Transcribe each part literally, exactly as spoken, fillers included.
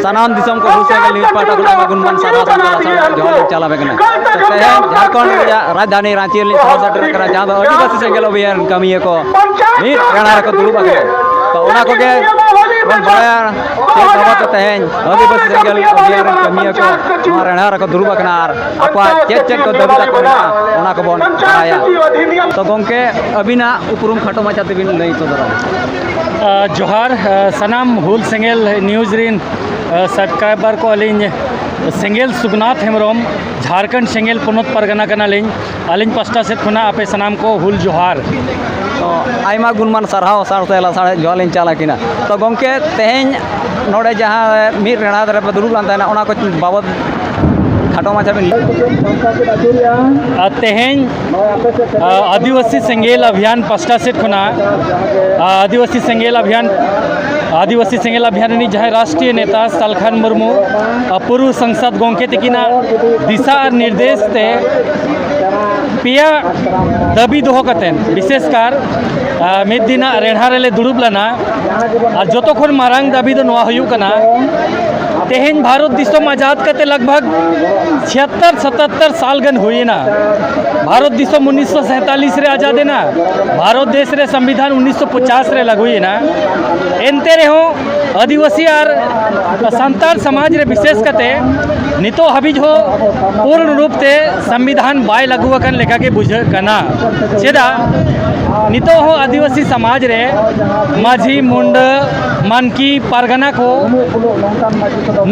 ᱥᱟᱱᱟᱢ ᱫᱤᱥᱚᱢ ᱠᱚ ᱦᱩᱞ ᱥᱮᱸᱜᱮᱞ ᱱᱤᱭᱩᱡᱽ ᱯᱟᱦᱴᱟ ᱠᱷᱚᱱ ᱟᱭᱢᱟ ᱜᱩᱱᱢᱟᱱ ᱥᱟᱨᱦᱟᱣ ᱥᱟᱶᱛᱮ ᱞᱟᱥᱟᱲᱦᱮᱫ ᱡᱚᱦᱟᱨ ᱞᱤᱧ ᱪᱟᱞ ᱟᱵᱮᱱ ᱠᱟᱱᱟ᱾ ᱛᱮᱦᱮᱧ ᱡᱷᱟᱲᱠᱷᱚᱸᱰ ᱨᱮᱭᱟᱜ ᱨᱟᱡᱽᱫᱷᱟᱱᱤ ᱨᱟᱸᱪᱤ ᱨᱮᱞᱤᱧ ᱥᱮᱴᱮᱨ ᱥᱮᱴᱮᱨ ᱠᱟᱱᱟ, ᱡᱟᱦᱟᱸ ᱫᱚ ᱟᱹᱫᱤᱵᱟᱹᱥᱤ ᱥᱮᱸᱜᱮᱞ ᱚᱵᱷᱤᱭᱟᱱ ᱠᱟᱹᱢᱤᱭᱟᱹ ᱠᱚ ᱢᱤᱫ ᱨᱮᱲᱟ ᱨᱮᱠᱚ ᱫᱩᱲᱩᱵ ᱟᱠᱟᱱᱟ᱾ ᱛᱚ, ᱚᱱᱟ ᱠᱚᱜᱮ ᱵᱚᱱ ᱵᱟᱲᱟᱭᱟ ᱪᱮᱫ ᱵᱟᱵᱚᱫ ᱛᱮ ᱛᱮᱦᱮᱧ ᱟᱹᱫᱤᱵᱟᱹᱥᱤ ᱥᱮᱸᱜᱮᱞ ᱚᱵᱷᱤᱭᱟᱱ ᱨᱮᱱ ᱠᱟᱹᱢᱤᱭᱟᱹ ᱠᱚ ᱱᱚᱣᱟ ᱨᱮᱲᱟ ᱨᱮᱠᱚ ᱫᱩᱲᱩᱵ ᱟᱠᱟᱱᱟ ᱟᱨ ᱟᱠᱚᱣᱟᱜ ᱪᱮᱫ ᱪᱮᱫ ᱠᱚ ᱫᱟᱹᱵᱤ ᱛᱟᱠᱚ ᱢᱮᱱᱟᱜᱼᱟ, ᱚᱱᱟ ᱠᱚᱵᱚᱱ ᱵᱟᱲᱟᱭᱟ᱾ ᱛᱚ, ᱜᱚᱢᱠᱮ, ᱟᱹᱵᱤᱱᱟᱜ ᱩᱯᱨᱩᱢ ᱠᱷᱟᱴᱚ ᱢᱟᱪᱷᱟ ᱛᱮᱵᱤᱱ ᱞᱟᱹᱭ ᱥᱚᱫᱚᱨᱟ᱾ ᱟ, ᱡᱚᱦᱟᱨ, ᱟ, ᱥᱟᱱᱟᱢ ᱦᱩᱞ ᱥᱮᱸᱜᱮᱞ ᱱᱤᱭᱩᱡᱽ ᱨᱤᱱ, ᱟ, ᱥᱟᱵᱥᱠᱨᱟᱭᱵᱟᱨ ᱠᱚ᱾ ᱟᱹᱞᱤᱧ ᱥᱮᱸᱜᱮᱞ ᱥᱩᱠᱱᱟᱛᱷ ᱦᱮᱢᱵᱨᱚᱢ, ᱡᱷᱟᱲᱠᱷᱚᱸᱰ ᱥᱮᱸᱜᱮᱞ ᱯᱚᱱᱚᱛ ᱯᱟᱨᱜᱟᱱᱟ ᱠᱟᱱᱟᱞᱤᱧ᱾ ᱟᱹᱞᱤᱧ ᱯᱟᱥᱴᱟ ᱥᱮᱫ ᱠᱷᱚᱱᱟᱜ ᱟᱯᱮ ᱥᱟᱱᱟᱢ ᱠᱚ ᱦᱩᱞ ᱡᱚᱦᱟᱨ᱾ ᱛᱚ, ᱟᱭᱢᱟ ᱜᱩᱱᱢᱟᱱ ᱥᱟᱨᱦᱟᱣ ᱥᱟᱶᱛᱮ ᱞᱟᱥᱟᱲᱦᱮᱫ ᱡᱚᱦᱟᱨ ᱞᱤᱧ ᱪᱟᱞ ᱟᱹᱠᱤᱱᱟ᱾ ᱛᱚ, ᱜᱚᱢᱠᱮ, ᱛᱮᱦᱮᱧ ᱱᱚᱰᱮ ᱡᱟᱦᱟᱸ ᱢᱤᱫ ᱨᱮᱲᱟ ᱨᱮᱯᱮ ᱫᱩᱲᱩᱵ ᱞᱮᱱ ᱛᱟᱦᱮᱱᱟ, ᱚᱱᱟ ᱠᱚ ᱵᱟᱵᱚᱫ ᱠᱷᱟᱴᱚ ᱢᱟᱪᱷᱟ ᱵᱤᱱ ᱞᱟᱹᱭ᱾ ᱟᱨ ᱛᱮᱦᱮᱧ, ᱟ, ᱟᱹᱫᱤᱵᱟᱹᱥᱤ ᱥᱮᱸᱜᱮᱞ ᱚᱵᱷᱤᱭᱟᱱ ᱯᱟᱥᱴᱟ ᱥᱮᱫ ᱠᱷᱚᱱᱟᱜ, ᱟ, ᱟᱹᱫᱤᱵᱟᱹᱥᱤ ᱥᱮᱸᱜᱮᱞ ᱚᱵᱷᱤᱭᱟᱱ, ᱟᱹᱫᱤᱵᱟᱹᱥᱤ ᱥᱮᱸᱜᱮᱞ ᱚᱵᱷᱤᱭᱟᱱ ᱨᱤᱱᱤᱡ ᱡᱟᱦᱟᱸᱭ ᱨᱟᱥᱴᱨᱤᱭᱚ ᱱᱮᱛᱟ ᱥᱟᱞᱠᱷᱟᱱ ᱢᱩᱨᱢᱩ, ᱟ, ᱯᱩᱨᱩᱵ ᱥᱚᱝᱥᱚᱫ ᱜᱚᱢᱠᱮ ᱛᱤᱠᱤᱱᱟᱜ ᱫᱤᱥᱟᱹ ᱟᱨ ᱱᱤᱨᱫᱮᱥ ᱛᱮ ᱯᱮᱭᱟ ᱫᱟᱹᱵᱤ ᱫᱚᱦᱚ ᱠᱟᱛᱮᱱ, ᱵᱤᱥᱮᱥ ᱠᱟᱨ, ᱟ, ᱢᱤᱫ ᱫᱤᱱᱟᱜ ᱨᱮᱲᱦᱟ ᱨᱮᱞᱮ ᱫᱩᱲᱩᱵ ᱞᱮᱱᱟ᱾ ᱟᱨ ᱡᱚᱛᱚ ᱠᱷᱚᱱ ᱢᱟᱨᱟᱝ ᱫᱟᱹᱵᱤ ᱫᱚ ᱱᱚᱣᱟ ᱦᱩᱭᱩᱜ ᱠᱟᱱᱟ, ᱛᱮᱦᱮᱧ ᱵᱷᱟᱨᱚᱛ ᱫᱤᱥᱚᱢ ᱟᱡᱟᱫ ᱠᱟᱛᱮ ᱞᱟᱜᱽ ᱵᱷᱟᱜᱽ ᱪᱷᱤᱭᱟᱛᱛᱚᱨ ᱥᱟᱛᱟᱛᱛᱚᱨ ᱥᱟᱞ ᱜᱟᱱ ᱦᱩᱭᱮᱱᱟ᱾ ᱵᱷᱟᱨᱚᱛ ᱫᱤᱥᱚᱢ ᱩᱱᱤᱥᱥᱚ ᱥᱟᱭᱛᱟᱞᱤᱥ ᱨᱮ ᱟᱡᱟᱫ ᱮᱱᱟ᱾ ᱵᱷᱟᱨᱚᱛ ᱫᱮᱥ ᱨᱮ ᱥᱚᱝᱵᱤᱫᱷᱟᱱ ᱩᱱᱤᱥᱥᱚ ᱯᱚᱪᱟᱥ ᱨᱮ ᱞᱟᱹᱜᱩᱭᱮᱱᱟ᱾ ᱮᱱᱛᱮ ᱨᱮᱦᱚᱸ ᱟᱹᱫᱤᱵᱟᱹᱥᱤ ᱟᱨ ᱥᱟᱱᱛᱟᱲ ᱥᱚᱢᱟᱡᱽ ᱨᱮ ᱵᱤᱥᱮᱥ ᱠᱟᱛᱮ ᱱᱤᱛᱚᱜ ᱦᱟᱹᱵᱤᱡ ᱦᱚᱸ ᱯᱩᱨᱱ ᱨᱩᱯ ᱛᱮ ᱥᱚᱝᱵᱤᱫᱷᱟᱱ ᱵᱟᱭ ᱞᱟᱹᱜᱩ ᱟᱠᱟᱱ ᱞᱮᱠᱟ ᱜᱮ ᱵᱩᱡᱷᱟᱹᱜ ᱠᱟᱱᱟ᱾ ᱪᱮᱫᱟᱜ ᱱᱤᱛᱚᱜ ᱦᱚᱸ ᱟᱹᱫᱤᱵᱟᱹᱥᱤ ᱥᱚᱢᱟᱡᱽ ᱨᱮ ᱢᱟᱹᱡᱷᱤ, ᱢᱩᱱᱰᱟᱹ, ᱢᱟᱱᱠᱤ, ᱯᱟᱨᱜᱟᱱᱟ ᱠᱚ,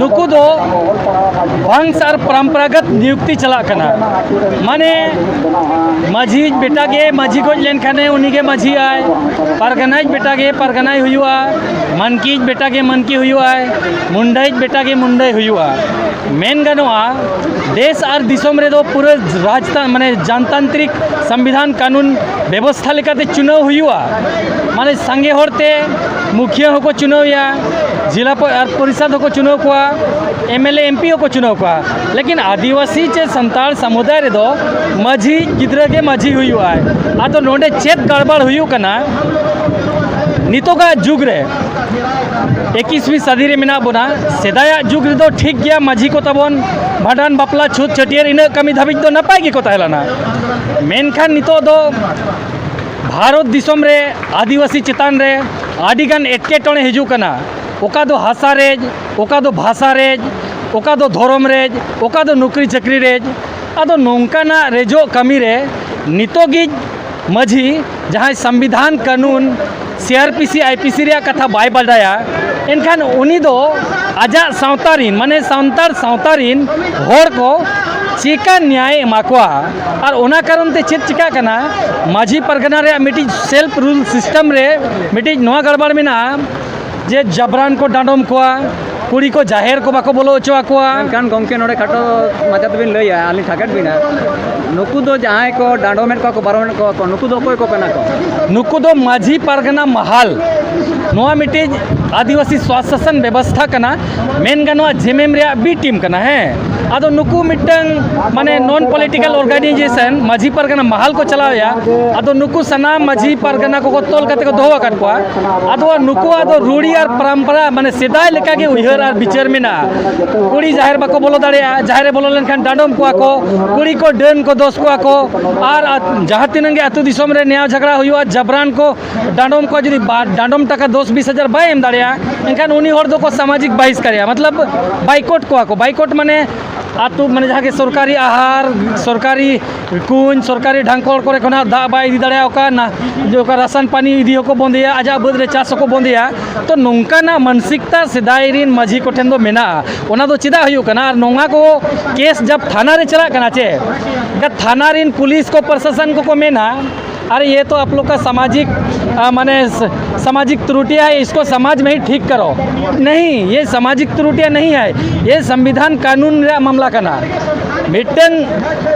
ᱱᱩᱠᱩ ᱫᱚ ᱵᱚᱝᱥ ᱟᱨ ᱯᱚᱨᱚᱢᱯᱚᱨᱟᱜᱚᱛ ᱱᱤᱭᱩᱠᱛᱤ ᱪᱟᱞᱟᱜ ᱠᱟᱱᱟ᱾ ᱢᱟᱱᱮ ᱢᱟᱹᱡᱷᱤᱭᱤᱡ ᱵᱮᱴᱟ ᱜᱮ ᱢᱟᱹᱡᱷᱤ ᱜᱚᱡ ᱞᱮᱱᱠᱷᱟᱱᱮ ᱩᱱᱤ ᱜᱮ ᱢᱟᱹᱡᱷᱤᱭᱟᱭ, ᱯᱟᱨᱜᱟᱱᱟᱭᱤᱡ ᱵᱮᱴᱟ ᱜᱮ ᱯᱟᱨᱜᱟᱱᱟᱭ ᱦᱩᱭᱩᱜᱼᱟ, ᱢᱟᱱᱠᱤᱭᱤᱡ ᱵᱮᱴᱟ ᱜᱮ ᱢᱟᱱᱠᱤ ᱦᱩᱭᱩᱜᱼᱟᱭ, ᱢᱩᱱᱰᱟᱹᱭᱤᱡ ᱵᱮᱴᱟ ᱜᱮ ᱢᱩᱱᱰᱟᱹᱭ ᱦᱩᱭᱩᱜᱼᱟ᱾ ᱢᱮᱱ ᱜᱟᱱᱚᱜᱼᱟ, ᱫᱮᱥ ᱟᱨ ᱫᱤᱥᱚᱢ ᱨᱮᱫᱚ ᱯᱩᱨᱟᱹ ᱨᱟᱡᱽᱛᱟ-, ᱢᱟᱱᱮ ᱡᱟᱱᱛᱟᱱᱛᱨᱤᱠ ᱥᱚᱝᱵᱤᱫᱷᱟᱱ ᱠᱟᱹᱱᱩᱱ ᱵᱮᱵᱚᱥᱛᱷᱟ ᱞᱮᱠᱟᱛᱮ ᱪᱩᱱᱟᱹᱣ ᱦᱩᱭᱩᱜᱼᱟ᱾ ᱢᱟᱱᱮ ᱥᱟᱸᱜᱮ ᱦᱚᱲᱛᱮ ᱢᱩᱠᱷᱤᱭᱟᱹ ᱦᱚᱸᱠᱚ ᱪᱩᱱᱟᱹᱣᱮᱭᱟ, ᱡᱮᱞᱟ ᱯᱚ-, ᱟᱨ ᱯᱚᱨᱤᱥᱚᱫᱽ ᱦᱚᱸᱠᱚ ᱪᱩᱱᱟᱹᱣ ᱠᱚᱣᱟ, M L A, M P ᱦᱚᱸᱠᱚ ᱪᱩᱱᱟᱹᱣ ᱠᱚᱣᱟ᱾ ᱞᱮᱠᱤᱱ ᱟᱹᱫᱤᱵᱟᱹᱥᱤ ᱪᱮ ᱥᱟᱱᱛᱟᱲ ᱥᱟᱢᱩᱫᱟᱭ ᱨᱮᱫᱚ ᱢᱟᱹᱡᱷᱤ ᱜᱤᱫᱽᱨᱟᱹ ᱜᱮ ᱢᱟᱹᱡᱷᱤ ᱦᱩᱭᱩᱜᱼᱟᱭ᱾ ᱟᱫᱚ ᱱᱚᱰᱮ ᱪᱮᱫ ᱜᱟᱲᱵᱟᱲ ᱦᱩᱭᱩᱜ ᱠᱟᱱᱟ? ᱱᱤᱛᱚᱜᱟᱜ ᱡᱩᱜᱽ ᱨᱮ ᱮᱠᱤᱥ ᱥᱟᱹᱫᱤ ᱨᱮ ᱢᱮᱱᱟᱜ ᱵᱚᱱᱟ᱾ ᱥᱮᱫᱟᱭᱟᱜ ᱡᱩᱜᱽ ᱨᱮᱫᱚ ᱴᱷᱤᱠ ᱜᱮᱭᱟ, ᱢᱟᱹᱡᱷᱤ ᱠᱚ ᱛᱟᱵᱚᱱ ᱵᱷᱟᱸᱰᱟᱱ, ᱵᱟᱯᱞᱟ, ᱪᱷᱩᱛ, ᱪᱷᱟᱹᱴᱭᱟᱹᱨ, ᱤᱱᱟᱹᱜ ᱠᱟᱹᱢᱤ ᱫᱷᱟᱹᱵᱤᱡ ᱫᱚ ᱱᱟᱯᱟᱭ ᱜᱮᱠᱚ ᱛᱟᱦᱮᱸ ᱞᱮᱱᱟ᱾ ᱢᱮᱱᱠᱷᱟᱱ ᱱᱤᱛᱚᱜ ᱫᱚ ᱵᱷᱟᱨᱚᱛ ᱫᱤᱥᱚᱢ ᱨᱮ ᱟᱹᱫᱤᱵᱟᱹᱥᱤ ᱪᱮᱛᱟᱱ ᱨᱮ ᱟᱹᱰᱤᱜᱟᱱ ᱮᱴᱠᱮᱴᱚᱬᱮ ᱦᱤᱡᱩᱜ ᱠᱟᱱᱟ᱾ ᱚᱠᱟ ᱫᱚ ᱦᱟᱥᱟ ᱨᱮᱡ, ᱚᱠᱟ ᱫᱚ ᱵᱷᱟᱥᱟ ᱨᱮᱡ, ᱚᱠᱟ ᱫᱚ ᱫᱷᱚᱨᱚᱢ ᱨᱮᱡ, ᱚᱠᱟ ᱫᱚ ᱱᱚᱠᱨᱤ ᱪᱟᱹᱠᱨᱤ ᱨᱮᱡ᱾ ᱟᱫᱚ ᱱᱚᱝᱠᱟᱱᱟᱜ ᱨᱮᱡᱚᱜ ᱠᱟᱹᱢᱤ ᱨᱮ ᱱᱤᱛᱚᱜᱤᱡ ᱢᱟᱹᱡᱷᱤ, ᱡᱟᱦᱟᱸᱭ ᱥᱚᱝᱵᱤᱫᱷᱟᱱ, ᱠᱟᱹᱱᱩᱱ, ᱥᱤ ᱟᱨ P C, I P C ᱨᱮᱭᱟᱜ ᱠᱟᱛᱷᱟ ᱵᱟᱭ ᱵᱟᱰᱟᱭᱟ, ᱮᱱᱠᱷᱟᱱ ᱩᱱᱤ ᱫᱚ ᱟᱡᱟᱜ ᱥᱟᱶᱛᱟ ᱨᱤᱱ, ᱢᱟᱱᱮ ᱥᱟᱱᱛᱟᱲ ᱥᱟᱶᱛᱟ ᱨᱤᱱ ᱦᱚᱲ ᱠᱚ ᱪᱮᱠᱟ ᱱᱮᱭᱟᱭ ᱮᱢᱟ ᱠᱚᱣᱟ? ᱟᱨ ᱚᱱᱟ ᱠᱟᱨᱚᱱ ᱛᱮ ᱪᱮᱫ ᱪᱤᱠᱟᱹᱜ ᱠᱟᱱᱟ, ᱢᱟᱹᱡᱷᱤ ᱯᱟᱨᱜᱟᱱᱟ ᱨᱮᱭᱟᱜ ᱢᱤᱫᱴᱤᱡ self rule system ᱨᱮ ᱢᱤᱫᱴᱤᱡ ᱱᱚᱣᱟ ᱜᱟᱲᱵᱟᱲ ᱢᱮᱱᱟᱜᱼᱟ ᱡᱮ ᱡᱟᱵᱨᱟᱱ ᱠᱚ ᱰᱟᱸᱰᱚᱢ ᱠᱚᱣᱟ, ᱠᱩᱲᱤ ᱠᱚ ᱡᱟᱦᱮᱨ ᱠᱚ ᱵᱟᱠᱚ ᱵᱚᱞᱚ ᱦᱚᱪᱚ ᱟᱠᱚᱣᱟ᱾ ᱢᱮᱱᱠᱷᱟᱱ ᱜᱚᱢᱠᱮ, ᱱᱚᱰᱮ ᱠᱷᱟᱴᱚ ᱢᱟᱪᱷᱟ ᱛᱮᱵᱤᱱ ᱞᱟᱹᱭᱟ, ᱟᱹᱞᱤᱧ ᱴᱷᱟᱠᱮᱫ ᱵᱤᱱᱟ, ᱱᱩᱠᱩ ᱫᱚ ᱡᱟᱦᱟᱸᱭ ᱠᱚ ᱰᱟᱸᱰᱚᱢᱮᱫ ᱠᱚᱣᱟ ᱠᱚ, ᱵᱟᱨᱚᱱᱮᱫ ᱠᱚᱣᱟ ᱠᱚ, ᱱᱩᱠᱩ ᱫᱚ ᱚᱠᱚᱭ ᱠᱚ ᱠᱟᱱᱟ ᱠᱚ? ᱱᱩᱠᱩ ᱫᱚ ᱢᱟᱹᱡᱷᱤ ᱯᱟᱨᱜᱟᱱᱟ ᱢᱟᱦᱟᱞ, ᱱᱚᱣᱟ ᱢᱤᱫᱴᱤᱡ ᱟᱹᱫᱤᱵᱟᱹᱥᱤ ᱥᱣᱟᱥᱟᱥᱚᱱ ᱵᱮᱵᱚᱥᱛᱷᱟ ᱠᱟᱱᱟ, ᱢᱮᱱ ᱜᱟᱱᱚᱜᱼᱟ ᱡᱮᱢᱮᱢ ᱨᱮᱭᱟᱜ B team ᱠᱟᱱᱟ᱾ ᱦᱮᱸ, ᱟᱫᱚ ᱱᱩᱠᱩ ᱢᱤᱫᱴᱟᱝ ᱢᱟᱱᱮ non political organization Majhi Pargana ᱢᱟᱦᱟᱞ ᱠᱚ ᱪᱟᱞᱟᱣᱮᱫᱼᱟ᱾ ᱟᱫᱚ ᱱᱩᱠᱩ ᱥᱟᱱᱟᱢ ᱢᱟᱹᱡᱷᱤ ᱯᱟᱨᱜᱟᱱᱟ ᱠᱚᱠᱚ ᱛᱚᱞ ᱠᱟᱛᱮ ᱠᱚ ᱫᱚᱦᱚ ᱟᱠᱟᱫ ᱠᱚᱣᱟ᱾ ᱟᱫᱚ ᱱᱩᱠᱩᱣᱟᱜ ᱫᱚ ᱨᱩᱲᱤ ᱟᱨ ᱯᱚᱨᱚᱢᱯᱚᱨᱟ, ᱢᱟᱱᱮ ᱥᱮᱫᱟᱭ ᱞᱮᱠᱟᱜᱮ ᱩᱭᱦᱟᱹᱨ ᱟᱨ ᱵᱤᱪᱟᱹᱨ ᱢᱮᱱᱟᱜᱼᱟ᱾ ᱠᱩᱲᱤ ᱡᱟᱦᱮᱨ ᱵᱟᱠᱚ ᱵᱚᱞᱚ ᱫᱟᱲᱮᱭᱟᱜᱼᱟ, ᱡᱟᱦᱮᱨ ᱨᱮ ᱵᱚᱞᱚ ᱞᱮᱱᱠᱷᱟᱱ ᱰᱟᱸᱰᱚᱢ ᱠᱚᱣᱟ ᱠᱚ, ᱠᱩᱲᱤ ᱠᱚ ᱰᱟᱹᱱ ᱠᱚ ᱫᱚᱥ ᱠᱚᱣᱟ ᱠᱚ, ᱟᱨ ᱡᱟᱦᱟᱸ ᱛᱤᱱᱟᱹᱜ ᱜᱮ ᱟᱹᱛᱩ ᱫᱤᱥᱚᱢ ᱨᱮ ᱱᱮᱭᱟᱣ ᱡᱷᱟᱜᱽᱲᱟ ᱦᱩᱭᱩᱜᱼᱟ, ᱡᱟᱵᱨᱟᱱ ᱠᱚ ᱰᱟᱸᱰᱚᱢ ᱠᱚᱣᱟ᱾ ᱡᱩᱫᱤ ᱵᱟ-, ᱰᱟᱸᱰᱚᱢ ᱴᱟᱠᱟ ᱫᱚᱥ ᱵᱤᱥ ᱦᱟᱡᱟᱨ ᱵᱟᱭ ᱮᱢ ᱫᱟᱲᱮᱭᱟᱜᱼᱟ, ᱮᱱᱠᱷᱟᱱ ᱩᱱᱤ ᱦᱚᱲ ᱫᱚᱠᱚ ᱥᱟᱢᱟᱡᱤᱠ ᱵᱟᱦᱤᱥᱠᱟᱨᱮᱭᱟ, ᱢᱚᱛᱞᱚᱵ ᱵᱟᱭᱠᱚᱴ ᱠᱚᱣᱟ ᱠᱚ᱾ ᱵᱟᱭᱠᱚᱴ ᱢᱟᱱᱮ ᱟᱹᱛᱩ, ᱢᱟᱱᱮ ᱡᱟᱦᱟᱸ ᱜᱮ ᱥᱚᱨᱠᱟᱨᱤ ᱟᱦᱟᱨ, ᱥᱚᱨᱠᱟᱨᱤ ᱠᱩᱧ, ᱥᱚᱨᱠᱟᱨᱤ ᱰᱷᱟᱝᱠᱚᱲ ᱠᱚᱨᱮ ᱠᱷᱚᱱᱟᱜ ᱫᱟᱜ ᱵᱟᱭ ᱤᱫᱤ ᱫᱟᱲᱮᱭᱟᱜᱼᱟ, ᱚᱠᱟ ᱱᱟ-, ᱚᱠᱟ ᱨᱟᱥᱟᱱ ᱯᱟᱱᱤ ᱤᱫᱤ ᱦᱚᱸᱠᱚ ᱵᱚᱱᱫᱮᱭᱟ, ᱟᱡᱟᱜ ᱵᱟᱹᱫᱽ ᱨᱮ ᱪᱟᱥ ᱦᱚᱸᱠᱚ ᱵᱚᱱᱫᱮᱭᱟ᱾ ᱛᱚ ᱱᱚᱝᱠᱟᱱᱟᱜ ᱢᱟᱱᱥᱤᱠᱛᱟ ᱥᱮᱫᱟᱭ ᱨᱤᱱ ᱢᱟᱹᱡᱷᱤ ᱠᱚᱴᱷᱮᱱ ᱫᱚ ᱢᱮᱱᱟᱜᱼᱟ᱾ ᱚᱱᱟ ᱫᱚ ᱪᱮᱫᱟᱜ ᱦᱩᱭᱩᱜ ᱠᱟᱱᱟ? ᱟᱨ ᱱᱚᱣᱟ ᱠᱚ ᱠᱮᱥ ᱡᱟᱵ ᱛᱷᱟᱱᱟ ᱨᱮ ᱪᱟᱞᱟᱜ ᱠᱟᱱᱟ ᱪᱮ, ᱮᱱᱠᱷᱟᱱ ᱛᱷᱟᱱᱟ ᱨᱤᱱ ᱯᱩᱞᱤᱥ ᱠᱚ, ᱯᱨᱚᱥᱟᱥᱚᱱ ᱠᱚᱠᱚ ᱢᱮᱱᱟ, "अरे, ये तो आप लोग का सामाजिक, आ, माने स-, सामाजिक त्रुटियां है, इसको समाज में ही ठीक करो।" नहीं, ये सामाजिक त्रुटियां नहीं है, ये संविधान कानून ᱨᱮᱭᱟᱜ ᱢᱟᱢᱞᱟ ᱠᱟᱱᱟ᱾ ᱢᱤᱫᱴᱟᱝ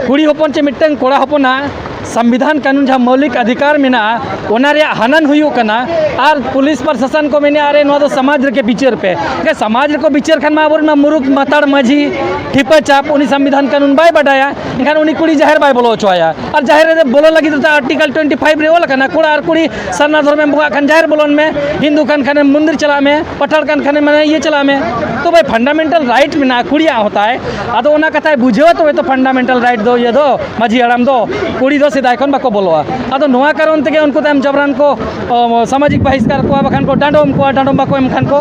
ᱠᱩᱲᱤ ᱦᱚᱯᱚᱱ ᱪᱮ ᱢᱤᱫᱴᱟᱝ ᱠᱚᱲᱟ ᱦᱚᱯᱚᱱᱟᱜ ᱥᱚᱝᱵᱤᱫᱷᱟᱱ ᱠᱟᱹᱱᱩᱱ ᱡᱟᱦᱟᱸ ᱢᱳᱣᱞᱤᱠ ᱚᱫᱷᱤᱠᱟᱨ ᱢᱮᱱᱟᱜᱼᱟ, ᱚᱱᱟ ᱨᱮᱭᱟᱜ ᱦᱟᱱᱟᱱ ᱦᱩᱭᱩᱜ ᱠᱟᱱᱟ᱾ ᱟᱨ ᱯᱩᱞᱤᱥ ᱯᱨᱚᱥᱟᱥᱚᱱ ᱠᱚ ᱢᱮᱱᱮᱫᱼᱟ, "ᱟᱨᱮ, ᱱᱚᱣᱟ ᱫᱚ ᱥᱚᱢᱟᱡᱽ ᱨᱮᱜᱮ ᱵᱤᱪᱟᱹᱨ ᱯᱮ᱾" ᱮᱱᱠᱷᱟᱱ ᱥᱚᱢᱟᱡᱽ ᱨᱮᱠᱚ ᱵᱤᱪᱟᱹᱨ ᱠᱷᱟᱱ ᱢᱟ ᱟᱵᱚᱨᱮᱱ ᱢᱟ ᱢᱩᱨᱩᱠ ᱢᱟᱛᱟᱲ ᱢᱟᱹᱡᱷᱤ ᱴᱷᱤᱯᱟᱹ ᱪᱟᱯ, ᱩᱱᱤ ᱥᱚᱝᱵᱤᱫᱷᱟᱱ ᱠᱟᱹᱱᱩᱱ ᱵᱟᱭ ᱵᱟᱰᱟᱭᱟ, ᱮᱱᱠᱷᱟᱱ ᱩᱱᱤ ᱠᱩᱲᱤ ᱡᱟᱦᱮᱨ ᱵᱟᱭ ᱵᱚᱞᱚ ᱦᱚᱪᱚ ᱟᱭᱟ᱾ ᱟᱨ ᱡᱟᱦᱮᱨ ᱨᱮ ᱵᱚᱞᱚ ᱞᱟᱹᱜᱤᱫ ᱛᱮ ᱟᱨᱴᱤᱠᱟᱞ ᱴᱩᱭᱮᱱᱴᱤ ᱯᱷᱟᱭᱤᱵᱷ ᱨᱮ ᱚᱞ ᱟᱠᱟᱱᱟ, ᱠᱚᱲᱟ ᱟᱨ ᱠᱩᱲᱤ ᱥᱟᱨᱱᱟ ᱫᱷᱚᱨᱚᱢᱮᱢ ᱵᱚᱸᱜᱟᱜ ᱠᱷᱟᱱ ᱡᱟᱦᱮᱨ ᱵᱚᱞᱚᱱ ᱢᱮ, ᱦᱤᱱᱫᱩ ᱠᱟᱱ ᱠᱷᱟᱱᱮᱢ ᱢᱚᱱᱫᱤᱨ ᱪᱟᱞᱟᱜ ᱢᱮ, ᱯᱟᱴᱷᱟᱲ ᱠᱟᱱ ᱠᱷᱟᱱᱮᱢ ᱢᱟᱱᱮ ᱤᱭᱟᱹ ᱪᱟᱞᱟᱜ ᱢᱮ᱾ ᱛᱚᱵᱮ ᱯᱷᱟᱱᱰᱟᱢᱮᱱᱴᱟᱞ ᱨᱟᱭᱤᱴ ᱢᱮᱱᱟᱜᱼᱟ ᱠᱩᱲᱤᱭᱟᱜ ᱦᱚᱸ ᱛᱟᱭ᱾ ᱟᱫᱚ ᱚᱱᱟ ᱠᱟᱛᱷᱟᱭ ᱵᱩᱡᱷᱟᱹᱣᱟ ᱛᱚᱵᱮ ᱛᱚ ᱯᱷᱟᱱᱰᱟᱢᱮᱱᱴᱟᱞ ᱨᱟᱭᱤᱴ ᱫᱚ ᱤᱭᱟᱹ ᱫᱚ ᱢᱟᱹᱡᱷᱤ ᱦᱟᱲᱟᱢ ᱫᱚ, ᱠᱩᱲᱤ ᱫᱚ ᱥᱮᱫᱟᱭ ᱠᱷᱚᱱ ᱵᱟᱠᱚ ᱵᱚᱞᱚᱜᱼᱟ᱾ ᱟᱫᱚ ᱱᱚᱣᱟ ᱠᱟᱨᱚᱱ ᱛᱮᱜᱮ ᱩᱱᱠᱩ ᱛᱟᱭᱚᱢ ᱡᱚᱵᱨᱟᱱ ᱠᱚ, ᱚ, ᱥᱟᱢᱟᱡᱤᱠ ᱵᱟᱦᱤᱥᱠᱟᱨ ᱠᱚᱣᱟ, ᱵᱟᱠᱷᱟᱱ ᱠᱚ ᱰᱟᱸᱰᱚᱢ ᱠᱚᱣᱟ, ᱰᱟᱸᱰᱚᱢ ᱵᱟᱠᱚ ᱮᱢ ᱠᱷᱟᱱ ᱠᱚ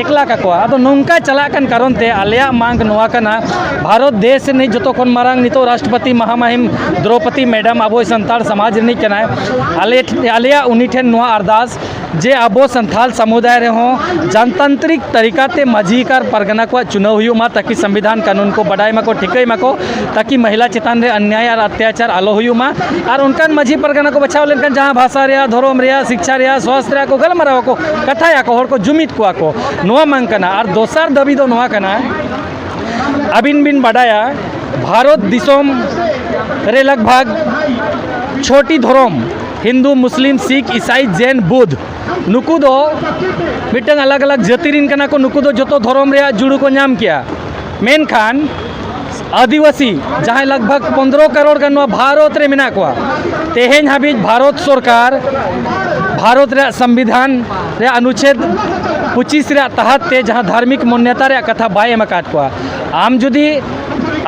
ᱮᱠᱞᱟ ᱠᱟᱠᱚᱣᱟ᱾ ᱟᱫᱚ ᱱᱚᱝᱠᱟ ᱪᱟᱞᱟᱜ ᱠᱟᱱ ᱠᱟᱨᱚᱱ ᱛᱮ ᱟᱞᱮᱭᱟᱜ ᱢᱟᱝ ᱱᱚᱣᱟ ᱠᱟᱱᱟ, ᱵᱷᱟᱨᱚᱛ ᱫᱮᱥ ᱨᱤᱱᱤᱡ ᱡᱚᱛᱚ ᱠᱷᱚᱱ ᱢᱟᱨᱟᱝ ᱱᱤᱛᱚᱜ ᱨᱟᱥᱴᱨᱚᱯᱚᱛᱤ ᱢᱟᱦᱟᱢᱟᱦᱤᱢ ᱫᱨᱚᱣᱯᱚᱫᱤ ᱢᱮᱰᱟᱢ ᱟᱵᱚ ᱥᱟᱱᱛᱟᱲ ᱥᱚᱢᱟᱡᱽ ᱨᱤᱱᱤᱡ ᱠᱟᱱᱟᱭ᱾ ᱟᱞᱮ, ᱟᱞᱮᱭᱟᱜ ᱩᱱᱤ ᱴᱷᱮᱱ ᱱᱚᱣᱟ ᱟᱨᱫᱟᱥ ᱡᱮ ᱟᱵᱚ ᱥᱟᱱᱛᱟᱲ ᱥᱟᱢᱩᱫᱟᱭ ᱨᱮᱦᱚᱸ ᱡᱟᱱᱛᱟᱱᱛᱨᱤᱠ ᱛᱟᱹᱨᱤᱠᱟ ᱛᱮ ᱢᱟᱹᱡᱷᱤ ᱟᱨ ᱯᱟᱨᱜᱟᱱᱟ ᱠᱚᱣᱟᱜ ᱪᱩᱱᱟᱹᱣ ᱦᱩᱭᱩᱜ ᱢᱟ, ᱛᱟᱠᱤ ᱥᱚᱝᱵᱤᱫᱷᱟᱱ ᱠᱟᱹᱱᱩᱱ ᱠᱚ ᱵᱟᱰᱟᱭ ᱢᱟᱠᱚ, ᱴᱷᱤᱠᱟᱹᱭ ᱢᱟᱠᱚ, ᱛᱟᱠᱤ ᱢᱚᱦᱤᱞᱟ ᱪᱮᱛᱟᱱ ᱨᱮ ᱚᱱᱱᱭᱟᱭ ᱟᱨ ᱚᱛᱛᱟᱪᱟᱨ ᱟᱞᱚ ᱦᱩᱭᱩᱜ ᱢᱟ᱾ ᱟᱨ ᱚᱱᱠᱟᱱ ᱢᱟᱹᱡᱷᱤ ᱯᱟᱨᱜᱟᱱᱟ ᱠᱚ ᱵᱟᱪᱷᱟᱣ ᱞᱮᱱᱠᱷᱟᱱ ᱡᱟᱦᱟᱸ ᱵᱷᱟᱥᱟ ᱨᱮᱭᱟᱜ, ᱫᱷᱚᱨᱚᱢ ᱨᱮᱭᱟᱜ, ᱥᱤᱠᱪᱷᱟ ᱨᱮᱭᱟᱜ, ᱥᱣᱟᱥᱛᱷ ᱨᱮᱭᱟᱜ ᱠᱚ ᱜᱟᱞᱢᱟᱨᱟᱣ ᱟᱠᱚ, ᱠᱟᱛᱷᱟᱭ ᱟᱠᱚ, ᱦᱚᱲ ᱠᱚ ᱡᱩᱢᱤᱫ ᱠᱚᱣᱟ ᱠᱚ, ᱱᱚᱣᱟ ᱢᱟᱝ ᱠᱟᱱᱟ᱾ ᱟᱨ ᱫᱚᱥᱟᱨ ᱫᱟᱹᱵᱤ ᱫᱚ ᱱᱚᱣᱟ ᱠᱟᱱᱟ, ᱟᱹᱵᱤᱱ ᱵᱤᱱ ᱵᱟᱰᱟᱭᱟ ᱵᱷᱟᱨᱚᱛ ᱫᱤᱥᱚᱢ ᱨᱮ ᱞᱟᱜᱽ ᱵᱷᱟᱜᱽ ᱪᱷᱚᱴᱤ ᱫᱷᱚᱨᱚᱢ, ᱦᱤᱱᱫᱩ, ᱢᱩᱥᱞᱤᱢ, ᱥᱤᱠᱷ, ᱤᱥᱟᱭ, ᱡᱮᱱ, ᱵᱩᱫᱷ, ᱱᱩᱠᱩ ᱫᱚ ᱢᱤᱫᱴᱟᱝ ᱟᱞᱟᱜᱽ ᱟᱞᱟᱜᱽ ᱡᱟᱹᱛᱤ ᱨᱤᱱ ᱠᱟᱱᱟ ᱠᱚ, ᱱᱩᱠᱩ ᱫᱚ ᱡᱚᱛᱚ ᱫᱷᱚᱨᱚᱢ ᱨᱮᱭᱟᱜ ᱡᱩᱲᱩ ᱠᱚ ᱧᱟᱢ ᱠᱮᱭᱟ᱾ ᱢᱮᱱᱠᱷᱟᱱ ᱟᱹᱫᱤᱵᱟᱹᱥᱤ ᱡᱟᱦᱟᱸᱭ ᱞᱟᱜᱽ ᱵᱷᱟᱜᱽ ᱯᱚᱱᱫᱽᱨᱚ ᱠᱟᱨᱳᱲ ᱜᱟᱱ ᱱᱚᱣᱟ ᱵᱷᱟᱨᱚᱛ ᱨᱮ ᱢᱮᱱᱟᱜ ᱠᱚᱣᱟ, ᱛᱮᱦᱮᱧ ᱦᱟᱹᱵᱤᱡ ᱵᱷᱟᱨᱚᱛ ᱥᱚᱨᱠᱟᱨ ᱵᱷᱟᱨᱚᱛ ᱨᱮᱭᱟᱜ ᱥᱚᱝᱵᱤᱫᱷᱟᱱ ᱨᱮᱭᱟᱜ ᱚᱱᱩᱪᱷᱮᱫ ᱯᱚᱸᱪᱤᱥ ᱨᱮᱭᱟᱜ ᱛᱟᱦᱟᱛ ᱛᱮ ᱡᱟᱦᱟᱸ ᱫᱷᱟᱨᱢᱤᱠ ᱢᱟᱱᱱᱚᱛᱟ ᱨᱮᱭᱟᱜ ᱠᱟᱛᱷᱟ ᱵᱟᱭ ᱮᱢ ᱟᱠᱟᱫ ᱠᱚᱣᱟ᱾ ᱟᱢ ᱡᱩᱫᱤ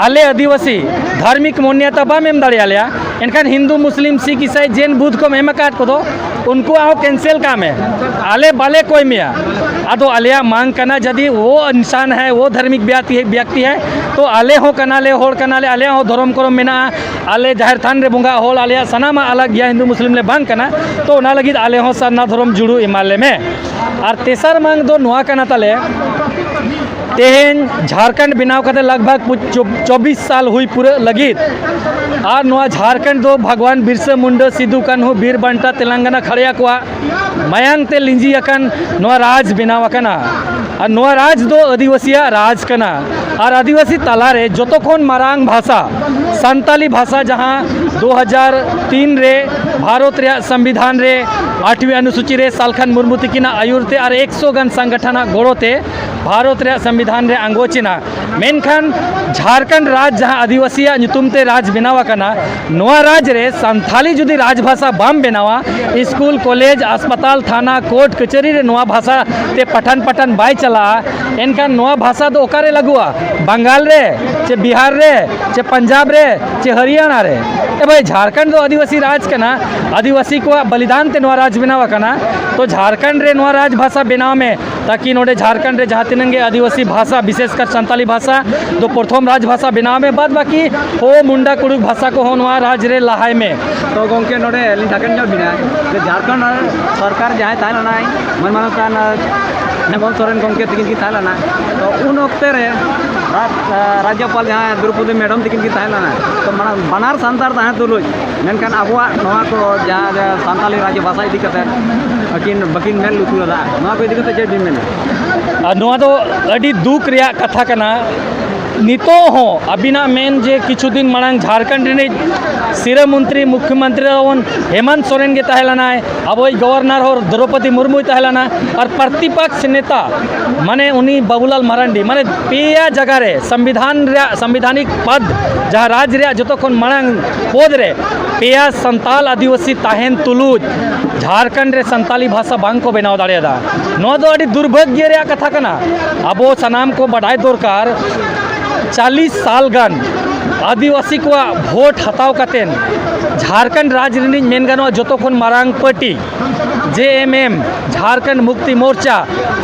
ᱟᱞᱮ ᱟᱹᱫᱤᱵᱟᱹᱥᱤ ᱫᱷᱟᱨᱢᱤᱠ ᱢᱟᱱᱱᱚᱛᱟ ᱵᱟᱢ ᱮᱢ ᱫᱟᱲᱮᱭᱟᱞᱮᱭᱟ, ᱮᱱᱠᱷᱟᱱ ᱦᱤᱱᱫᱩ, ᱢᱩᱥᱞᱤᱢ, ᱥᱤᱠᱷ, ᱤᱥᱟᱭ, ᱡᱮᱱ, ᱵᱩᱫᱷ ᱠᱚᱢ ᱮᱢ ᱟᱠᱟᱫ ᱠᱚᱫᱚ, ᱩᱱᱠᱩᱣᱟᱜ ᱦᱚᱸ ᱠᱮᱱᱥᱮᱞ ᱠᱟᱜ ᱢᱮ, ᱟᱞᱮ ᱵᱟᱞᱮ ᱠᱚᱭ ᱢᱮᱭᱟ᱾ ᱟᱫᱚ ᱟᱞᱮᱭᱟᱜ ᱢᱟᱝ ᱠᱟᱱᱟ, ᱡᱩᱫᱤ ᱣᱚ ᱤᱱᱥᱟᱱ ᱦᱟᱭ, ᱣᱚ ᱫᱷᱟᱨᱢᱤᱠ ᱵᱮᱠᱛᱤ ᱦᱟᱭ, ᱵᱮᱠᱛᱤ ᱦᱟᱭ, ᱛᱚ ᱟᱞᱮ ᱦᱚᱸ ᱠᱟᱱᱟᱞᱮ, ᱦᱚᱲ ᱠᱟᱱᱟᱞᱮ, ᱟᱞᱮᱭᱟᱜ ᱦᱚᱸ ᱫᱷᱚᱨᱚᱢ ᱠᱚᱨᱚᱢ ᱢᱮᱱᱟᱜᱼᱟ, ᱟᱞᱮ ᱡᱟᱦᱮᱨ ᱛᱷᱟᱱ ᱨᱮ ᱵᱚᱸᱜᱟ ᱦᱚᱲ, ᱟᱞᱮᱭᱟᱜ ᱥᱟᱱᱟᱢᱟᱜ ᱟᱞᱟᱜᱽ ᱜᱮᱭᱟ, ᱦᱤᱱᱫᱩ ᱢᱩᱥᱞᱤᱢ ᱞᱮ ᱵᱟᱝ ᱠᱟᱱᱟ᱾ ᱛᱚ ᱚᱱᱟ ᱞᱟᱹᱜᱤᱫ ᱟᱞᱮ ᱦᱚᱸ ᱥᱟᱨᱱᱟ ᱫᱷᱚᱨᱚᱢ ᱡᱩᱲᱩ ᱮᱢᱟ ᱞᱮ ᱢᱮ᱾ ᱟᱨ ᱛᱮᱥᱟᱨ ᱢᱟᱝ ᱫᱚ ᱱᱚᱣᱟ ᱠᱟᱱᱟ ᱛᱟᱞᱮ, ᱛᱮᱦᱮᱧ ᱡᱷᱟᱲᱠᱷᱚᱸᱰ ᱵᱮᱱᱟᱣ ᱠᱟᱛᱮ ᱞᱟᱜᱽ ᱵᱷᱟᱜᱽ ᱯᱩ-, ᱪᱚᱵ-, ᱪᱚᱵᱵᱤᱥ ᱥᱟᱞ ᱦᱩᱭ ᱯᱩᱨᱟᱹᱜ ᱞᱟᱹᱜᱤᱫ᱾ ᱟᱨ ᱱᱚᱣᱟ ᱡᱷᱟᱲᱠᱷᱚᱸᱰ ᱫᱚ ᱵᱷᱟᱜᱽᱣᱟᱱ ᱵᱤᱨᱥᱟᱹ ᱢᱩᱱᱰᱟᱹ, ᱥᱤᱫᱩ ᱠᱟᱹᱱᱦᱩ, ᱵᱤᱨ ᱵᱟᱱᱴᱟ, ᱛᱮᱞᱮᱝᱜᱟᱱᱟ ᱠᱷᱟᱲᱭᱟ ᱠᱚᱣᱟᱜ ᱢᱟᱭᱟᱝ ᱛᱮ ᱞᱤᱸᱡᱤ ᱟᱠᱟᱱ ᱱᱚᱣᱟ ᱨᱟᱡᱽ ᱵᱮᱱᱟᱣ ᱟᱠᱟᱱᱟ᱾ ᱟᱨ ᱱᱚᱣᱟ ᱨᱟᱡᱽ ᱫᱚ ᱟᱹᱫᱤᱵᱟᱹᱥᱤᱭᱟᱜ ᱨᱟᱡᱽ ᱠᱟᱱᱟ᱾ ᱟᱨ ᱟᱹᱫᱤᱵᱟᱹᱥᱤ ᱛᱟᱞᱟᱨᱮ ᱡᱚᱛᱚ ᱠᱷᱚᱱ ᱢᱟᱨᱟᱝ ᱵᱷᱟᱥᱟ ᱥᱟᱱᱛᱟᱞᱤ ᱵᱷᱟᱥᱟ, ᱡᱟᱦᱟᱸ ᱫᱩ ᱦᱟᱡᱟᱨ ᱛᱤᱱ ᱨᱮ ᱵᱷᱟᱨᱚᱛ ᱨᱮᱭᱟᱜ ᱥᱚᱝᱵᱤᱫᱷᱟᱱ ᱨᱮ ᱟᱴᱷᱣᱤ ᱚᱱᱩᱥᱩᱪᱤ ᱨᱮ ᱥᱟᱞᱠᱷᱟᱱ ᱢᱩᱨᱢᱩ ᱛᱤᱠᱤᱱᱟᱜ ᱟᱹᱭᱩᱨ ᱛᱮ ᱟᱨ ᱮᱠᱥᱚ ᱜᱟᱱ ᱥᱚᱝᱜᱚᱴᱷᱚᱱᱟᱜ ᱜᱚᱲᱚ ᱛᱮ ᱵᱷᱟᱨᱚᱛ ᱨᱮᱭᱟᱜ ᱥᱚᱝᱵᱤᱫᱷᱟᱱ ᱨᱮ ᱟᱸᱜᱚᱪ ᱮᱱᱟ᱾ ᱢᱮᱱᱠᱷᱟᱱ ᱡᱷᱟᱲᱠᱷᱚᱸᱰ ᱨᱟᱡᱽ, ᱡᱟᱦᱟᱸ ᱟᱹᱫᱤᱵᱟᱹᱥᱤᱭᱟᱜ ᱧᱩᱛᱩᱢ ᱛᱮ ᱨᱟᱡᱽ ᱵᱮᱱᱟᱣ ᱟᱠᱟᱱᱟ, ᱱᱚᱣᱟ ᱨᱟᱡᱽ ᱨᱮ ᱥᱟᱱᱛᱷᱟᱞᱤ ᱡᱩᱫᱤ ᱨᱟᱡᱽ ᱵᱷᱟᱥᱟ ᱵᱟᱢ ᱵᱮᱱᱟᱣᱟ, ᱥᱠᱩᱞ, ᱠᱚᱞᱮᱡᱽ, ᱦᱟᱥᱯᱟᱛᱟᱞ, ᱛᱷᱟᱱᱟ, ᱠᱳᱨᱴ, ᱠᱟᱹᱪᱷᱟᱹᱨᱤ ᱨᱮ ᱱᱚᱣᱟ ᱵᱷᱟᱥᱟ ᱛᱮ ᱯᱟᱴᱷᱟᱱ ᱯᱟᱴᱷᱟᱱ ᱵᱟᱭ ᱪᱟᱞᱟᱜᱼᱟ, ᱮᱱᱠᱷᱟᱱ ᱱᱚᱣᱟ ᱵᱷᱟᱥᱟ ᱫᱚ ᱚᱠᱟᱨᱮ ᱞᱟᱹᱜᱩᱜᱼᱟ? ᱵᱟᱝᱜᱟᱞ ᱨᱮ, ᱪᱮ ᱵᱤᱦᱟᱨ ᱨᱮ, ᱪᱮ ᱯᱟᱧᱡᱟᱵᱽ ᱨᱮ, ᱪᱮ ᱦᱚᱨᱤᱭᱟᱱᱟ ᱨᱮ? ᱮ ᱵᱷᱟᱭ, ᱡᱷᱟᱲᱠᱷᱚᱸᱰ ᱫᱚ ᱟᱹᱫᱤᱵᱟᱹᱥᱤ ᱨᱟᱡᱽ ᱠᱟᱱᱟ, ᱟᱹᱫᱤᱵᱟᱹᱥᱤ ᱠᱚᱣᱟᱜ ᱵᱚᱞᱤᱫᱟᱱ ᱛᱮ ᱱᱚᱣᱟ ᱨᱟᱡᱽ ᱵᱮᱱᱟᱣ ᱟᱠᱟᱱᱟ᱾ ᱛᱚ ᱡᱷᱟᱲᱠᱷᱚᱸᱰ ᱨᱮ ᱱᱚᱣᱟ ᱨᱟᱡᱽ ᱵᱷᱟᱥᱟ ᱵᱮᱱᱟᱣ ᱢᱮ, ᱛᱟᱠᱤ ᱱᱚᱰᱮ ᱡᱷᱟᱲᱠᱷᱚᱸᱰ ᱨᱮ ᱡᱟᱦᱟᱸ ᱛᱤᱱᱟᱹᱜ ᱜᱮ ᱟᱹᱫᱤᱵᱟᱹᱥᱤ ᱵᱷᱟᱥᱟ, ᱵᱤᱥᱮᱥ ᱠᱟᱨ ᱥᱟᱱᱛᱟᱞᱤ ᱵᱷᱟᱥᱟ ᱫᱚ ᱯᱨᱚᱛᱷᱚᱢ ᱨᱟᱡᱽ ᱵᱷᱟᱥᱟ ᱵᱮᱱᱟᱣ ᱢᱮ, ᱵᱟᱫ ᱵᱟᱹᱠᱤ ᱦᱳ ᱢᱩᱱᱰᱟ ᱠᱩᱲᱩᱠ ᱵᱷᱟᱥᱟ ᱠᱚᱦᱚᱸ ᱱᱚᱣᱟ ᱨᱟᱡᱽ ᱨᱮ ᱞᱟᱦᱟᱭ ᱢᱮ᱾ ᱛᱚ ᱜᱚᱢᱠᱮ, ᱱᱚᱰᱮ ᱟᱹᱞᱤᱧ ᱴᱷᱟᱠᱟᱱ ᱧᱚᱜ ᱵᱤᱱᱟ ᱡᱮ ᱡᱷᱟᱲᱠᱷᱚᱸᱰ ᱥᱚᱨᱠᱟᱨ ᱡᱟᱦᱟᱸᱭ ᱛᱟᱦᱮᱸ ᱞᱮᱱᱟᱭ, ᱢᱟᱹᱱ ᱢᱟᱱᱚᱛᱟᱱ ᱦᱮᱢᱚᱱᱛ ᱥᱚᱨᱮᱱ ᱜᱚᱢᱠᱮ ᱛᱤᱠᱤᱱ ᱠᱤᱱ ᱛᱟᱦᱮᱸ ᱞᱮᱱᱟ᱾ ᱛᱚ ᱩᱱ ᱚᱠᱛᱮ ᱨᱮ ᱨᱟᱡᱽ-, ᱨᱟᱡᱽᱡᱚᱯᱟᱞ ᱡᱟᱦᱟᱸᱭ ᱫᱨᱚᱯᱚᱫᱤ ᱢᱮᱰᱟᱢ ᱛᱤᱠᱤᱱ ᱠᱤᱱ ᱛᱟᱦᱮᱸ ᱞᱮᱱᱟ᱾ ᱛᱚ ᱢᱟᱲᱟᱝ ᱵᱟᱱᱟᱨ ᱥᱟᱱᱛᱟᱲ ᱛᱟᱦᱮᱸ ᱛᱩᱞᱩᱡ, ᱢᱮᱱᱠᱷᱟᱱ ᱟᱵᱚᱣᱟᱜ ᱱᱚᱣᱟ ᱠᱚ ᱡᱟᱦᱟᱸ, ᱡᱟᱦᱟᱸ ᱥᱟᱱᱛᱟᱞᱤ ᱨᱟᱡᱽ ᱵᱷᱟᱥᱟ ᱤᱫᱤ ᱠᱟᱛᱮ ᱟᱹᱠᱤᱱ ᱵᱟᱹᱠᱤᱱ ᱢᱮᱫ ᱞᱩᱛᱩᱨ ᱟᱫᱟ, ᱱᱚᱣᱟ ᱠᱚ ᱤᱫᱤ ᱠᱟᱛᱮ ᱪᱮᱫ ᱵᱤᱱ ᱢᱮᱱᱟ? ᱟᱨ ᱱᱚᱣᱟ ᱫᱚ ᱟᱹᱰᱤ ᱫᱩᱠ ᱨᱮᱭᱟᱜ ᱠᱟᱛᱷᱟ ᱠᱟᱱᱟ᱾ ᱱᱤᱛᱚᱜ ᱦᱚᱸ ᱟᱹᱵᱤᱱᱟᱜ ᱢᱮᱱ ᱡᱮ ᱠᱤᱪᱷᱩ ᱫᱤᱱ ᱢᱟᱲᱟᱝ ᱡᱷᱟᱲᱠᱷᱚᱸᱰ ᱨᱤᱱᱤᱡ ᱥᱤᱨᱟᱹ ᱢᱚᱱᱛᱨᱤ, ᱢᱩᱠᱷᱭᱚ ᱢᱚᱱᱛᱨᱤ ᱛᱟᱵᱚᱱ ᱦᱮᱢᱚᱱᱛ ᱥᱚᱨᱮᱱ ᱜᱮ ᱛᱟᱦᱮᱸ ᱞᱮᱱᱟᱭ, ᱟᱵᱚᱭᱤᱡ ᱜᱚᱵᱷᱚᱨᱱᱚᱨ ᱦᱚᱸ ᱫᱨᱚᱯᱚᱫᱤ ᱢᱩᱨᱢᱩᱭ ᱛᱟᱦᱮᱸ ᱞᱮᱱᱟ, ᱟᱨ ᱯᱨᱚᱛᱤᱯᱚᱠᱥ ᱱᱮᱛᱟ ᱢᱟᱱᱮ ᱩᱱᱤ ᱵᱟᱵᱩᱞᱟᱞ ᱢᱟᱨᱟᱱᱰᱤ, ᱢᱟᱱᱮ ᱯᱮᱭᱟ ᱡᱟᱭᱜᱟ ᱨᱮ ᱥᱚᱝᱵᱤᱫᱷᱟᱱ ᱨᱮᱭᱟᱜ, ᱥᱚᱝᱵᱤᱫᱷᱟᱱᱤᱠ ᱯᱚᱫᱽ ᱡᱟᱦᱟᱸ ᱨᱟᱡᱽ ᱨᱮᱭᱟᱜ ᱡᱚᱛᱚ ᱠᱷᱚᱱ ᱢᱟᱲᱟᱝ ᱯᱚᱫᱽ ᱨᱮ ᱯᱮᱭᱟ ᱥᱟᱱᱛᱟᱞ ᱟᱹᱫᱤᱵᱟᱹᱥᱤ ᱛᱟᱦᱮᱱ ᱛᱩᱞᱩᱡ ᱡᱷᱟᱲᱠᱷᱚᱸᱰ ᱨᱮ ᱥᱟᱱᱛᱟᱞᱤ ᱵᱷᱟᱥᱟ ᱵᱟᱝ ᱠᱚ ᱵᱮᱱᱟᱣ ᱫᱟᱲᱮᱭᱟᱫᱟ᱾ ᱱᱚᱣᱟ ᱫᱚ ᱟᱹᱰᱤ ᱫᱩᱨᱵᱷᱟᱜᱽᱭᱚ ᱨᱮᱭᱟᱜ ᱠᱟᱛᱷᱟ ᱠᱟᱱᱟ᱾ ᱟᱵᱚ ᱥᱟᱱᱟᱢ ᱠᱚ ᱵᱟᱰᱟᱭ ᱫᱚᱨᱠᱟᱨ, ᱪᱟᱞᱤᱥ ᱥᱟᱞ ᱜᱟᱱ ᱟᱹᱫᱤᱵᱟᱹᱥᱤ ᱠᱚᱣᱟᱜ ᱵᱷᱳᱴ ᱦᱟᱛᱟᱣ ᱠᱟᱛᱮᱱ ᱡᱷᱟᱲᱠᱷᱚᱸᱰ ᱨᱟᱡᱽ ᱨᱤᱱᱤᱡ ᱢᱮᱱ ᱜᱟᱱᱚᱜᱼᱟ ᱡᱚᱛᱚ ᱠᱷᱚᱱ ᱢᱟᱨᱟᱝ ᱯᱟᱨᱴᱤ ᱡᱮ ᱮᱢ ᱮᱢ, ᱡᱷᱟᱲᱠᱷᱚᱸᱰ ᱢᱩᱠᱛᱤ ᱢᱳᱨᱪᱟ,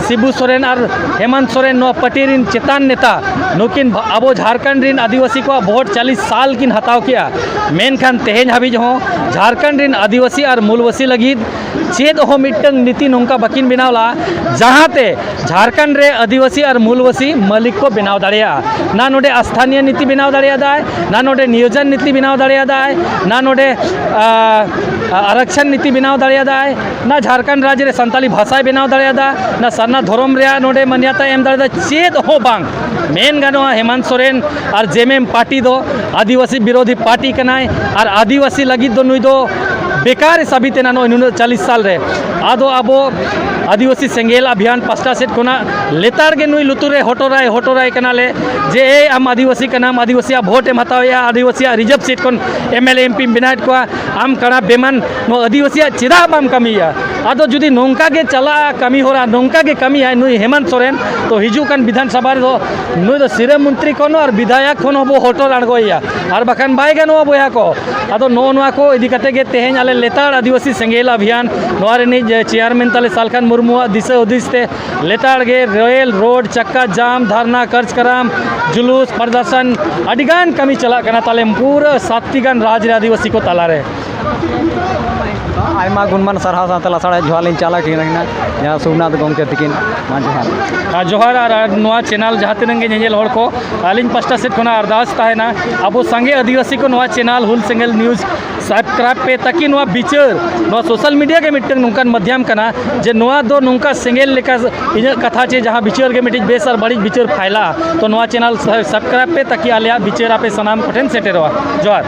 ᱥᱤᱵᱩ ᱥᱚᱨᱮᱱ ᱟᱨ ᱦᱮᱢᱟᱱᱛ ᱥᱚᱨᱮᱱ, ᱱᱚᱣᱟ ᱯᱟᱨᱴᱤ ᱨᱤᱱ ᱪᱮᱛᱟᱱ ᱱᱮᱛᱟ, ᱱᱩᱠᱤᱱ ᱵᱷᱟ-, ᱟᱵᱚ ᱡᱷᱟᱲᱠᱷᱚᱸᱰ ᱨᱤᱱ ᱟᱹᱫᱤᱵᱟᱹᱥᱤ ᱠᱚᱣᱟᱜ ᱵᱷᱳᱴ ᱪᱟᱞᱤᱥ ᱥᱟᱞ ᱠᱤᱱ ᱦᱟᱛᱟᱣ ᱠᱮᱜᱼᱟ᱾ ᱢᱮᱱᱠᱷᱟᱱ ᱛᱮᱦᱮᱧ ᱦᱟᱹᱵᱤᱡ ᱦᱚᱸ ᱡᱷᱟᱲᱠᱷᱚᱸᱰ ᱨᱤᱱ ᱟᱹᱫᱤᱵᱟᱹᱥᱤ ᱟᱨ ᱢᱩᱞᱵᱟᱹᱥᱤ ᱞᱟᱹᱜᱤᱫ ᱪᱮᱫ ᱦᱚᱸ ᱢᱤᱫᱴᱟᱝ ᱱᱤᱛᱤ ᱱᱚᱝᱠᱟ ᱵᱟᱹᱠᱤᱱ ᱵᱮᱱᱟᱣ ᱞᱟᱜᱼᱟ, ᱡᱟᱦᱟᱸᱛᱮ ᱡᱷᱟᱲᱠᱷᱚᱸᱰ ᱨᱮ ᱟᱹᱫᱤᱵᱟᱹᱥᱤ ᱟᱨ ᱢᱩᱞᱵᱟᱹᱥᱤ ᱢᱟᱹᱞᱤᱠ ᱠᱚ ᱵᱮᱱᱟᱣ ᱫᱟᱲᱮᱭᱟᱜᱼᱟ᱾ ᱱᱟ ᱱᱚᱰᱮ ᱟᱥᱛᱷᱟᱱᱤᱭᱚ ᱱᱤᱛᱤ ᱵᱮᱱᱟᱣ ᱫᱟᱲᱮᱭᱟᱫᱟᱭ, ᱱᱟ ᱱᱚᱰᱮ ᱱᱤᱭᱳᱡᱚᱱ ᱱᱤᱛᱤ ᱵᱮᱱᱟᱣ ᱫᱟᱲᱮᱭᱟᱫᱟᱭ, ᱱᱟ ᱱᱚᱰᱮ, ᱟ, ᱟ, ᱟᱨᱟᱠᱥᱚᱱ ᱱᱤᱛᱤ ᱵᱮᱱᱟᱣ ᱫᱟᱲᱮᱭᱟᱫᱟᱭ, ᱱᱟ ᱡᱷᱟᱲᱠᱷᱚᱸᱰ ᱨᱟᱡᱽ ᱨᱮ ᱥᱟᱱᱛᱟᱞᱤ ᱵᱷᱟᱥᱟᱭ ᱵᱮᱱᱟᱣ ᱫᱟᱲᱮᱭᱟᱫᱟ, ᱱᱟ ᱥᱟᱨᱱᱟ ᱫᱷᱚᱨᱚᱢ ᱨᱮᱭᱟᱜ ᱱᱚᱰᱮ ᱢᱟᱱᱭᱟᱛᱟ ᱮᱢ ᱫᱟᱲᱮᱭᱟᱫᱟ, ᱪᱮᱫ ᱦᱚᱸ ᱵᱟᱝ᱾ ᱢᱮᱱ ᱜᱟᱱᱚᱜᱼᱟ, ᱦᱮᱢᱟᱱᱛ ᱥᱚᱨᱮᱱ ᱟᱨ ᱡᱮ ᱮᱢ ᱮᱢ ᱯᱟᱨᱴᱤ ᱫᱚ ᱟᱹᱫᱤᱵᱟᱹᱥᱤ ᱵᱤᱨᱳᱫᱷᱤ ᱯᱟᱨᱴᱤ ᱠᱟᱱᱟᱭ ᱟᱨ ᱟᱹᱫᱤᱵᱟᱹᱥᱤ ᱞᱟᱹᱜᱤᱫ ᱫᱚ ᱱᱩᱭ ᱫᱚ ᱵᱮᱠᱟᱨ ᱮ ᱥᱟᱵᱤᱛ ᱮᱱᱟ ᱱᱚᱜᱼᱚᱭ ᱱᱩᱱᱟᱹᱜ ᱪᱟᱞᱤᱥ ᱥᱟᱞ ᱨᱮ᱾ ᱟᱫᱚ ᱟᱵᱚ ᱟᱹᱫᱤᱵᱟᱹᱥᱤ ᱥᱮᱸᱜᱮᱞ ᱚᱵᱷᱤᱭᱟᱱ ᱯᱟᱥᱴᱟ ᱥᱮᱫ ᱠᱷᱚᱱᱟᱜ ᱞᱮᱛᱟᱲ ᱜᱮ ᱱᱩᱭ ᱞᱩᱛᱩᱨ ᱨᱮ ᱦᱚᱴᱚᱨᱟᱭ, ᱦᱚᱴᱚᱨᱟᱭ ᱠᱟᱱᱟᱞᱮ ᱡᱮ, "ᱮᱭ, ᱟᱢ ᱟᱹᱫᱤᱵᱟᱹᱥᱤ ᱠᱟᱱᱟᱢ, ᱟᱹᱫᱤᱵᱟᱹᱥᱤᱭᱟᱜ ᱵᱷᱳᱴ ᱮᱢ ᱦᱟᱛᱟᱣᱮᱫᱼᱟ, ᱟᱹᱫᱤᱵᱟᱹᱥᱤᱭᱟᱜ ᱨᱤᱡᱟᱹᱵᱷ ᱥᱤᱴ ᱠᱷᱚᱱ ᱮᱢ ᱮᱞ ᱮ ᱮᱢ ᱯᱤᱢ ᱵᱮᱱᱟᱣᱮᱫ ᱠᱚᱣᱟ, ᱟᱢ ᱠᱟᱬᱟ ᱵᱮᱢᱟᱱ ᱱᱚᱣᱟ ᱟᱹᱫᱤᱵᱟᱹᱥᱤᱭᱟᱜ ᱪᱮᱫᱟᱜ ᱵᱟᱢ ᱠᱟᱹᱢᱤᱭᱮᱫᱼᱟ?" ᱟᱫᱚ ᱡᱩᱫᱤ ᱱᱚᱝᱠᱟ ᱜᱮ ᱪᱟᱞᱟᱜᱼᱟ ᱠᱟᱹᱢᱤ ᱦᱚᱨᱟ, ᱱᱚᱝᱠᱟ ᱜᱮ ᱠᱟᱹᱢᱤᱭᱟᱭ ᱱᱩᱭ ᱦᱮᱢᱟᱱᱛ ᱥᱚᱨᱮᱱ, ᱛᱚ ᱦᱤᱡᱩᱜ ᱠᱟᱱ ᱵᱤᱫᱷᱟᱱ ᱥᱚᱵᱷᱟ ᱨᱮᱫᱚ ᱱᱩᱭ ᱫᱚ ᱥᱤᱨᱟᱹ ᱢᱚᱱᱛᱨᱤ ᱠᱷᱚᱱ ᱦᱚᱸ ᱟᱨ ᱵᱤᱫᱷᱟᱭᱚᱠ ᱠᱷᱚᱱ ᱦᱚᱸᱵᱚ ᱦᱚᱴᱚᱨ ᱟᱬᱜᱚᱭᱮᱭᱟ, ᱟᱨ ᱵᱟᱠᱷᱟᱱ ᱵᱟᱭ ᱜᱟᱱᱚᱜᱼᱟ ᱵᱚᱭᱦᱟ ᱠᱚ᱾ ᱟᱫᱚ ᱱᱚᱜᱼᱚ ᱱᱚᱣᱟ ᱠᱚ ᱤᱫᱤ ᱠᱟᱛᱮ ᱜᱮ ᱛᱮᱦᱮᱧ ᱟᱞᱮ ᱞᱮᱛᱟᱲ ᱟᱹᱫᱤᱵᱟᱹᱥᱤ ᱥᱮᱸᱜᱮᱞ ᱚᱵᱷᱤᱭᱟᱱ, ᱱᱚᱣᱟ ᱨᱤᱱᱤᱡ ᱪᱮᱭᱟᱨᱢᱮᱱ ᱛᱟᱞᱮ ᱥᱟᱞᱠᱷᱟᱱ ᱢᱩᱨᱢᱩᱣᱟᱜ ᱫᱤᱥᱟᱹ ᱦᱩᱫᱤᱥ ᱛᱮ ᱞᱮᱛᱟᱲ ᱜᱮ ᱨᱮᱞ, ᱨᱳᱰ, ᱪᱟᱠᱟ ᱡᱟᱢ, ᱫᱷᱟᱨᱱᱟ, ᱠᱟᱨᱡᱚᱠᱨᱚᱢ, ᱡᱩᱞᱩᱥ, ᱯᱨᱚᱫᱚᱨᱥᱚᱱ, ᱟᱹᱰᱤ ᱜᱟᱱ ᱠᱟᱹᱢᱤ ᱪᱟᱞᱟᱜ ᱠᱟᱱᱟ ᱛᱟᱞᱮ ᱯᱩᱨᱟᱹ ᱥᱟᱛᱴᱤ ᱜᱟᱱ ᱨᱟᱡᱽ ᱨᱮ ᱟᱹᱫᱤᱵᱟᱹᱥᱤ ᱠᱚ ᱛᱟᱞᱟᱨᱮ᱾ ᱟᱭᱢᱟ ᱜᱩᱱᱢᱟᱱ ᱥᱟᱨᱦᱟᱣ ᱥᱟᱶᱛᱮ ᱞᱟᱥᱟᱲᱦᱮᱫ ᱡᱚᱦᱟᱨ ᱞᱤᱧ ᱪᱟᱞ ᱟᱹᱠᱤᱱ ᱠᱟᱱᱟ ᱡᱟᱦᱟᱸ ᱥᱳᱢᱱᱟᱛᱷ ᱜᱚᱢᱠᱮ ᱛᱤᱠᱤᱱ᱾ ᱢᱟ ᱡᱚᱦᱟᱨ᱾ ᱟᱨ ᱡᱚᱦᱟᱨ, ᱟᱨ, ᱟᱨ ᱱᱚᱣᱟ ᱪᱮᱱᱮᱞ ᱡᱟᱦᱟᱸ ᱛᱤᱱᱟᱹᱜ ᱜᱮ ᱧᱮᱧᱮᱞ ᱦᱚᱲ ᱠᱚ, ᱟᱹᱞᱤᱧ ᱯᱟᱥᱴᱟ ᱥᱮᱫ ᱠᱷᱚᱱᱟᱜ ᱟᱨᱫᱟᱥ ᱛᱟᱦᱮᱱᱟ, ᱟᱵᱚ ᱥᱟᱸᱜᱮ ᱟᱹᱫᱤᱵᱟᱹᱥᱤ ᱠᱚ ᱱᱚᱣᱟ ᱪᱮᱱᱮᱞ ᱦᱩᱞ ᱥᱮᱸᱜᱮᱞ ᱱᱤᱭᱩᱡᱽ ᱥᱟᱵᱥᱠᱨᱟᱭᱤᱵᱽ ᱯᱮ, ᱛᱟᱠᱤ ᱱᱚᱣᱟ ᱵᱤᱪᱟᱹᱨ, ᱱᱚᱣᱟ ᱥᱳᱥᱟᱞ ᱢᱤᱰᱤᱭᱟ ᱜᱮ ᱢᱤᱫᱴᱟᱝ ᱱᱚᱝᱠᱟᱱ ᱢᱟᱫᱽᱫᱷᱭᱟᱢ ᱠᱟᱱᱟ ᱡᱮ ᱱᱚᱣᱟ ᱫᱚ ᱱᱚᱝᱠᱟ ᱥᱮᱸᱜᱮᱞ ᱞᱮᱠᱟ ᱤᱧᱟᱹᱜ ᱠᱟᱛᱷᱟ ᱪᱮ ᱡᱟᱦᱟᱸ ᱵᱤᱪᱟᱹᱨ ᱜᱮ ᱢᱤᱫᱴᱤᱡ ᱵᱮᱥ ᱟᱨ ᱵᱟᱹᱲᱤᱡ ᱵᱤᱪᱟᱹᱨ ᱯᱷᱟᱭᱞᱟᱜᱼᱟ᱾ ᱛᱚ ᱱᱚᱣᱟ ᱪᱮᱱᱮᱞ ᱥᱟᱵᱥᱠᱨᱟᱭᱤᱵᱽ ᱯᱮ, ᱛᱟᱠᱤ ᱟᱞᱮᱭᱟᱜ ᱵᱤᱪᱟᱹᱨ ᱟᱯᱮ ᱥᱟᱱᱟᱢ ᱠᱚᱴᱷᱮᱱ ᱥᱮᱴᱮᱨᱚᱜᱼᱟ᱾ ᱡᱚᱦᱟᱨ᱾